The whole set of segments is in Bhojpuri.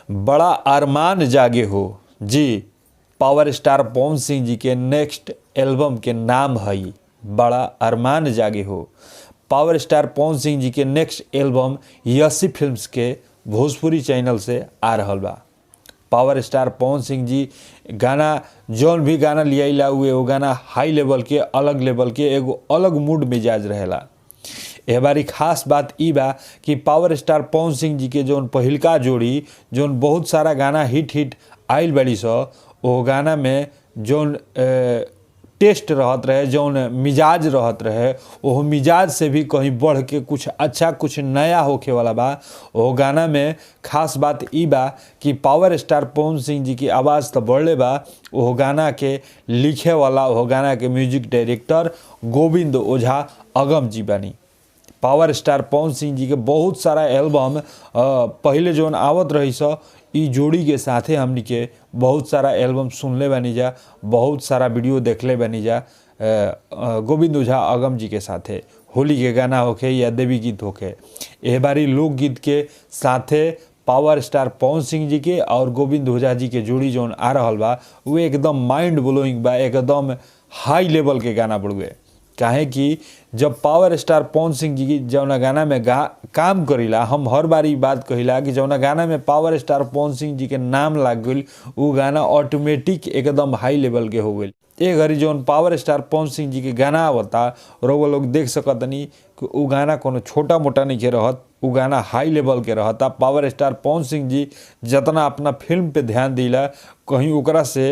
बड़ा अरमान जागे हो जी। पावर स्टार पवन सिंह जी के नेक्स्ट एल्बम के नाम है बड़ा अरमान जागे हो। पावर स्टार पवन सिंह जी के नेक्स्ट एल्बम यसी फिल्म्स के भोजपुरी चैनल से आ रहल बा। पावर स्टार पवन सिंह जी गाना जौन भी गाना लियाइला उ एगो गाना हाई लेवल के, अलग लेवल के, एगो अलग मूड मिजाज रहेला। एह बारी खास बात ई बा कि पावर स्टार पवन सिंह जी के जौन पहिलका जोड़ी जौन बहुत सारा गाना हिट हिट आइल बड़ी स, ओ गाना में जौन टेस्ट रहत रहे, जौन मिजाज रहत रहे, ओहो मिजाज से भी कहीं बढ़ के कुछ अच्छा कुछ नया होखे वाला बा। ओ गाना में खास बात ई बा कि पावर स्टार पवन सिंह जी की आवाज़ तो बढ़ले बा, ओहो गाना के लिखे वाला, ओहो गाना के म्यूजिक डायरेक्टर गोविंद ओझा अगम जी बानी। पावर स्टार पवन सिंह जी के बहुत सारा एल्बम पहले जौन आवत रही स, ई जोड़ी के साथे हमनी के बहुत सारा एल्बम सुनले बानी जा, बहुत सारा वीडियो देखले बानी जा गोविंद ओझा अगम जी के साथे। होली के गाना होखे या देवी गीत होखे, एह बारी लोकगीत के साथे पावर स्टार पवन सिंह जी के और गोविंद ओझा जी के जोड़ी जौन आ रहल बा वो एकदम माइंड ब्लोइंग बा, एकदम हाई लेवल के गाना बड़ुए। काहे कि जब पावर स्टार पवन सिंह जी की जौना गाना में काम करीला, हम हर बार ई बात कहिला कि जौना गाना में पावर स्टार पवन सिंह जी के नाम लाग गइल उ गाना ऑटोमेटिक एकदम हाई लेवल के हो गइल। ए घड़ी जौन पावर स्टार पवन सिंह जी के गाना आवता रउआ लोग देख सकतनी कि उ गाना कोनो छोटा मोटा नइखे रहत, उ गाना हाई लेवल के रहता। पावर स्टार पवन सिंह जी जितना अपना फिल्म पे ध्यान दिला कहीं ओकरा से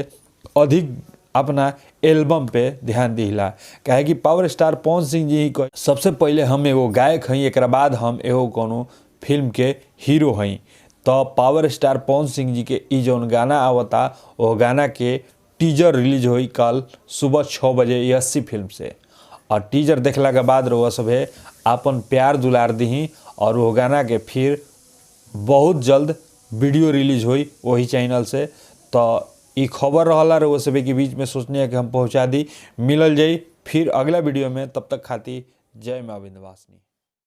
अधिक अपना एल्बम पे ध्यान दिला। काहे कि पावर स्टार पवन सिंह जी ही सबसे पहले हम एगो गायक हई, एकरा बाद हम एगो कोनो फिल्म के हीरो हई। तो पावर स्टार पवन सिंह जी के ई जौन गाना आवता वो गाना के टीजर रिलीज होई कल सुबह 6 बजे यसी फिल्म से। और टीजर देखला के बाद रउआ सभे आपन प्यार दुलार दिही और वो गाना के फिर बहुत जल्द वीडियो रिलीज होई वही चैनल से। तो ई खबर रहला रउआ सभे के बीच में सोचनी है कि हम पहुँचा दी। मिलल जाई फिर अगला वीडियो में, तब तक खातिर जय माँ विंध्यवासिनी।